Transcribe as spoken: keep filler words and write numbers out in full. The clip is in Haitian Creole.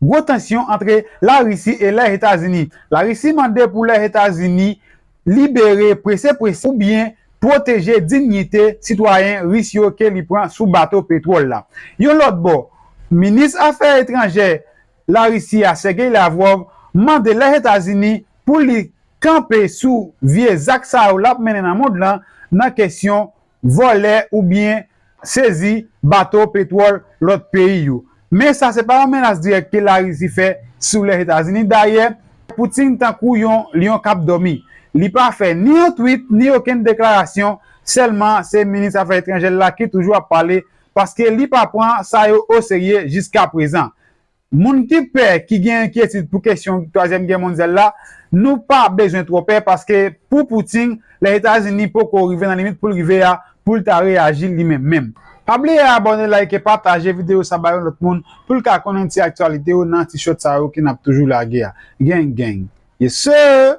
gwo tansyon ant Larisi e Lèzetazini. Larisi mande pou Lèzetazini libere prese prese oubyen pwoteje dinyite sitwayen ris yo ke li pran sou bato petwòl la. Yon lòt bò, minis afè etranjè Larisi a, Sergey Lavrov, mande Lèzetazini pou li kanpe sou vye zak sa yo l ap mennen nan mond lan, nan kesyon vòlè oubyen sezi bato petwòl lòt peyi yo. Men sa se pa yon menas dirèk ke Larisi fè sou Lèzetazini. Dayè, Putin tankou yon lyon k ap dòmi. Li pa fè ni yon tweet, ni okenn deklarasyon, sèlman se minis afè etranjè l la ki toujou ap pale, paske li pa pran sa yo oserye jiskaprezan. Moun ki pè, ki gen enkyetid pou kesyon twazyèm gè mondyal la, nou pa bezwen twò pè, paske pou Putin, Lèzetazini poko rive nan limit pou l rive a, pou l ta reyaji li menm menm. Pa bliye abòne, like, pataje videyo sa ba yon lòt moun pou l ka konnen ti aktyalite yo nan ti short sa yo ke n ap toujou lage a. Gang gang. Yes sir!